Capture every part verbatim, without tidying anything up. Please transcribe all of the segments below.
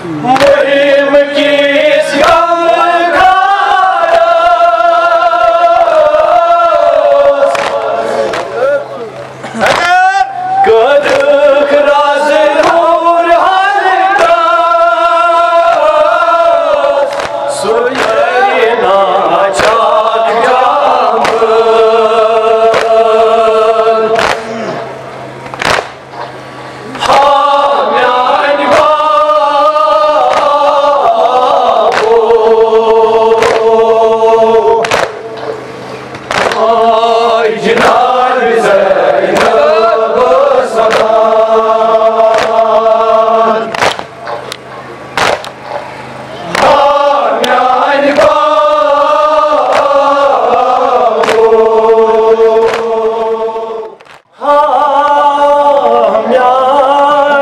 مُہِم کِس غمخارس کٔرٕکھ رازٕ روٗر ہر کاس، سُہ کرِ ناچاک جامہٕ۔ ہا میانہِ بابو، آے جناب زینب سلام۔ ہا میانہِ بابو۔ ہا میانہِ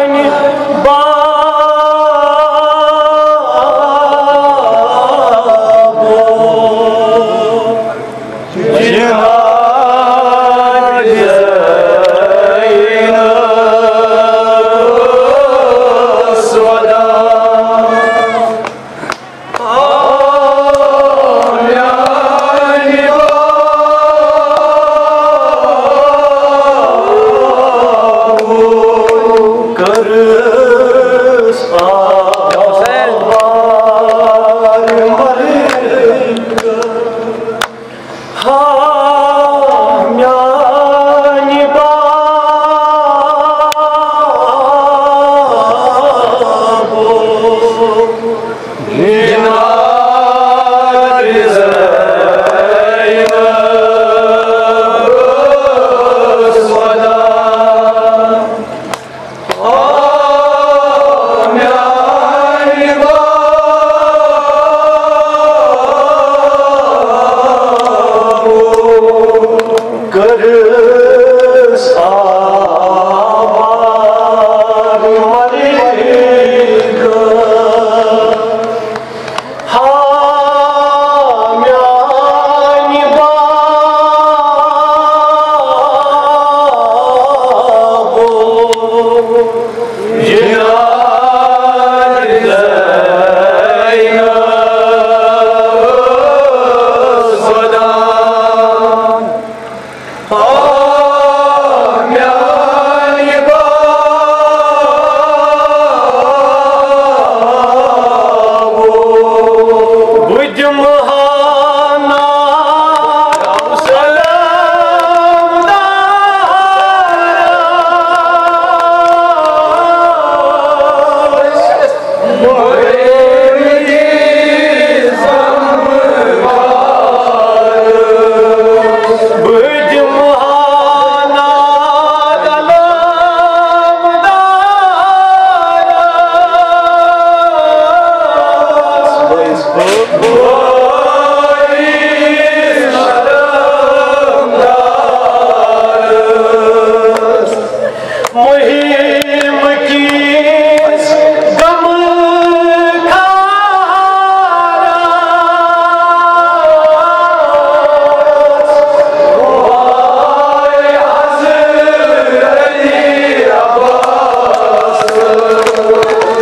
بابو، جناب زینب سلام۔ مُہِم کِس غمہٕ خارس، واے حضرت عباس،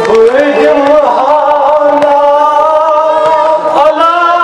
بہٕ دِمہٕ ہا نار۔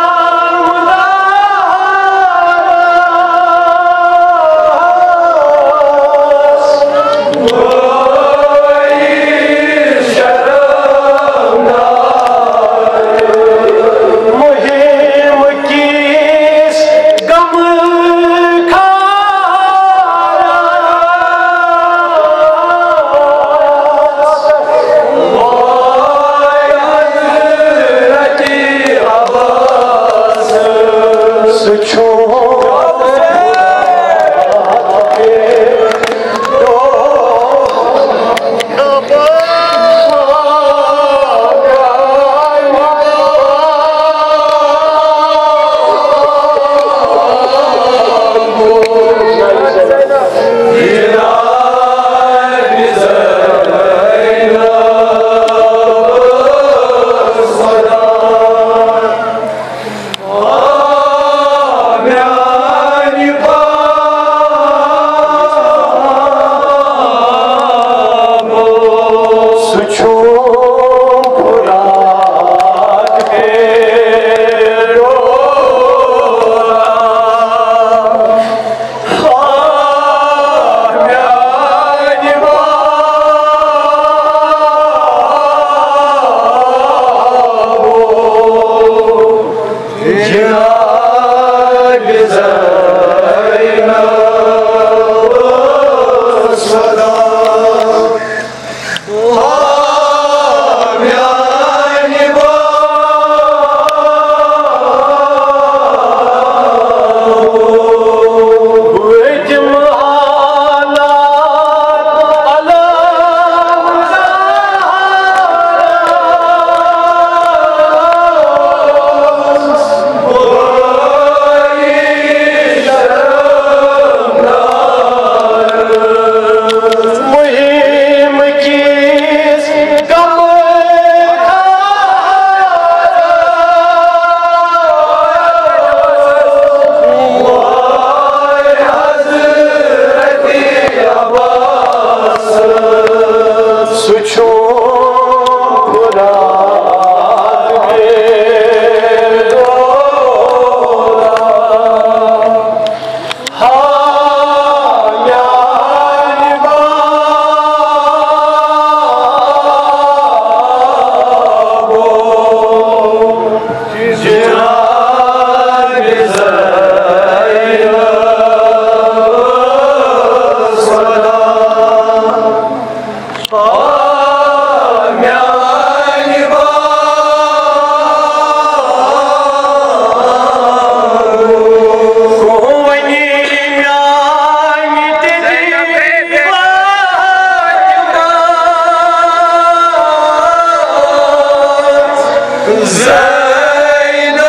زینب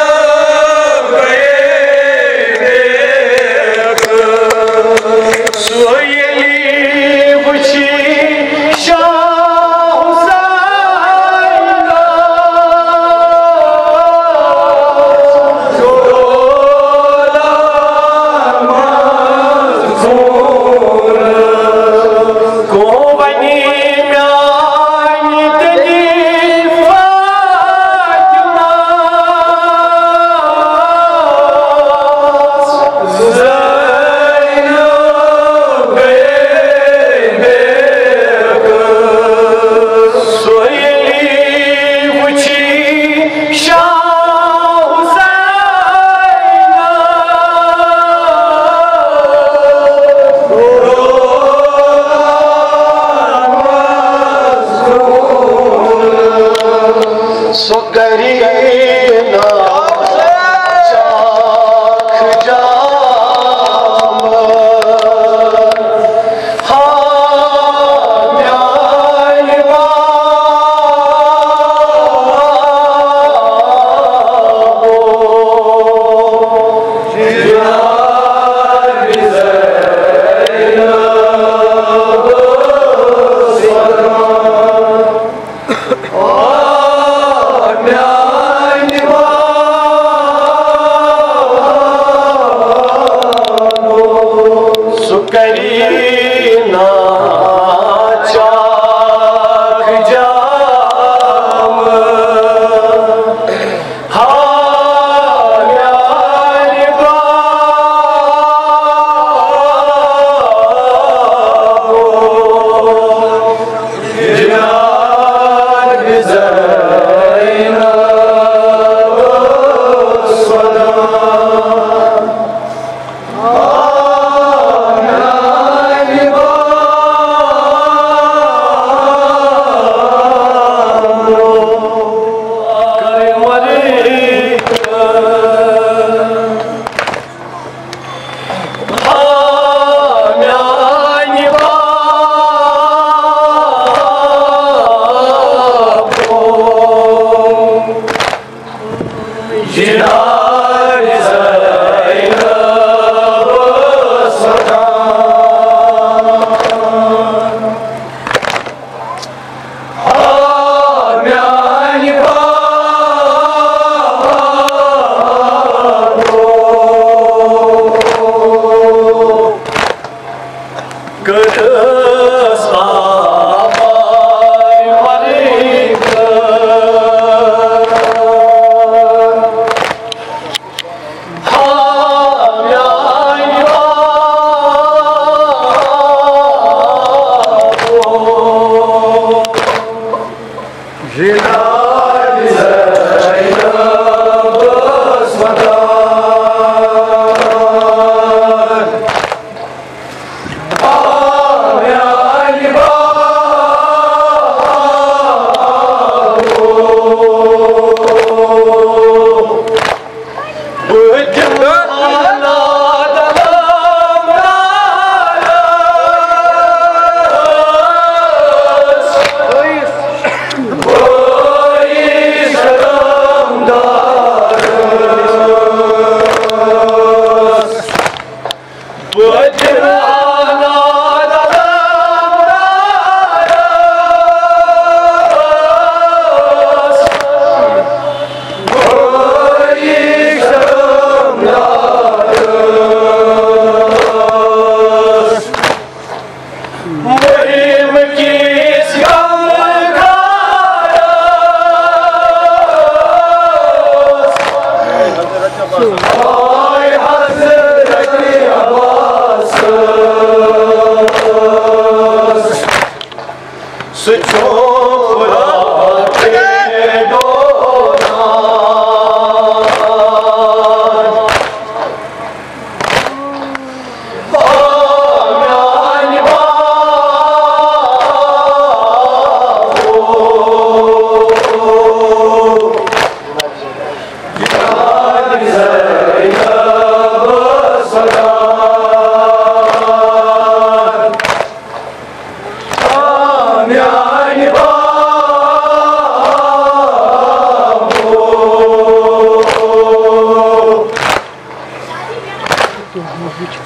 گٔیے بے عقل۔ سُہ ییٚلہِ وٕچھِ شاہ حسینَس، گوٚو وَنہِ میٛانہِ دِلہِ فاطمہ۔ زینب گٔیے بے عقل۔ سُہ ییٚلہِ وٕچھِ شاہ حسینَس، سُہ کَرِ نا چاکھ جام۔ ہا میٛانہِ بابو، جناب زینب۔ آ میٛانہِ بابو، سُہ کَرِ نا چاکھ جام۔ ہا میٛانہِ بابو، جناب زینب صدام۔ آ میٛانہِ بابو، کر مرے۔ آ میٛانہِ بابو، جناب زینب صدام۔ آ میٛانہِ بابو، کٔرٕس آبار مَرٕنۍ۔ ہا میٛانہِ بابو، جناب زینب ٲس وَدان۔ آ میٛانہِ بابو، بہٕ دِمہٕ اولاد علمدارس، بٲیِس علمدار۔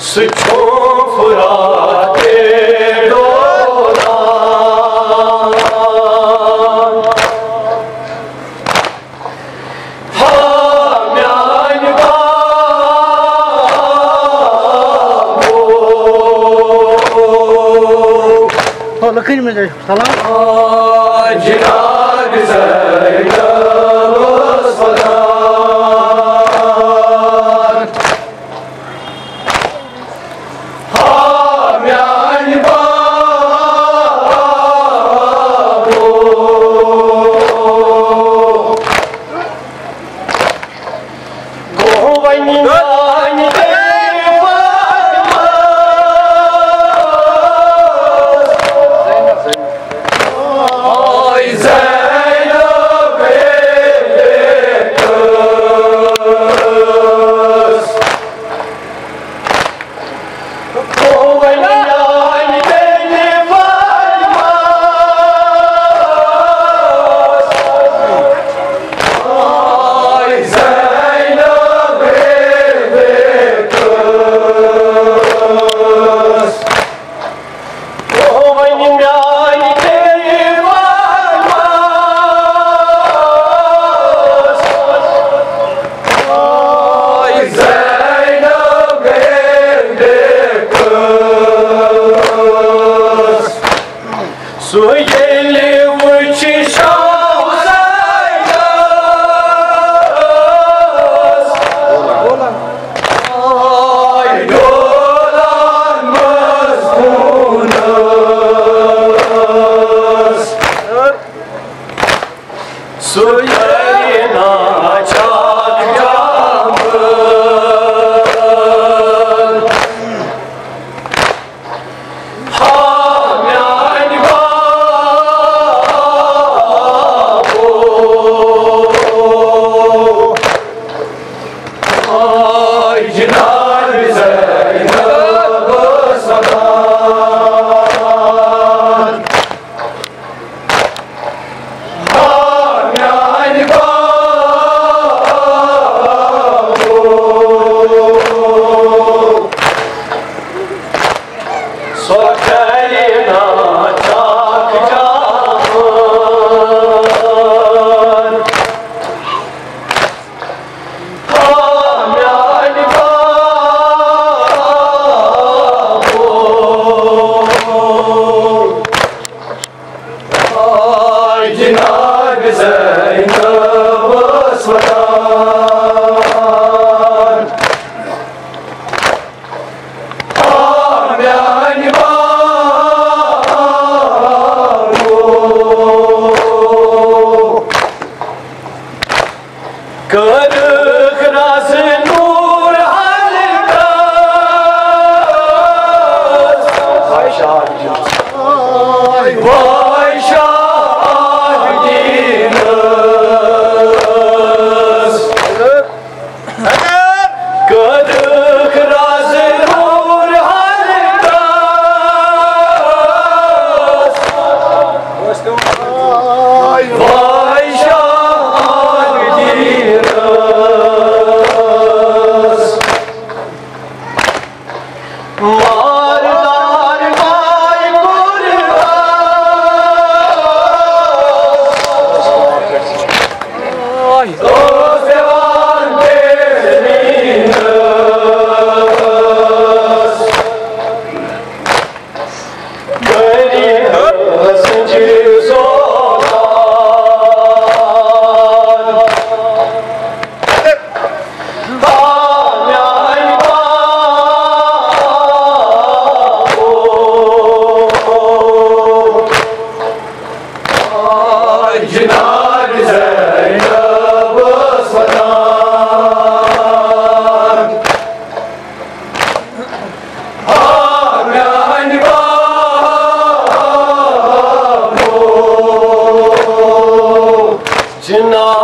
سُہ چھُ فرات ڈولان۔ ہا میانہِ بابو۔ تو لکن میں جائے سلام۔ جناب زینب ٲس ودان۔ ہا میانہِ بابو۔ گوٚو وۄنۍ میانہِ دِلہِ فاطمہ۔ آے زینب۔ سُہ ییٚلہِ وٕچھِ شاہ زینس۔ آے ڈولان منٛز خوٗنس۔ سُہ ییٚلہِ ناچاک جامہٕ۔ ہا میانہِ بابو۔ آے جناب زینب ٲس ودان۔ ہا میانہِ بابو۔ سۄ کَرِ ناچاک جان۔ ہا میانہِ بابو۔ آے جناب زینب ٲس ودان۔ آ میانہِ بابو۔ کٔرٕکھ رَس نوٗر حلقس۔ وای شاہ عابدیٖنس۔ کٔرٕکھ رَس نوٗر حلقس۔ وای شاہ عابدیٖنس۔ ماردار ماے قربان۔ اوس دِوان بے زمیٖنس۔ غریٖبس چھِ زولان۔ آ میانہِ بابو۔ آ جناب زینب ٲس ودان۔ آ میانہِ بابو۔ جناب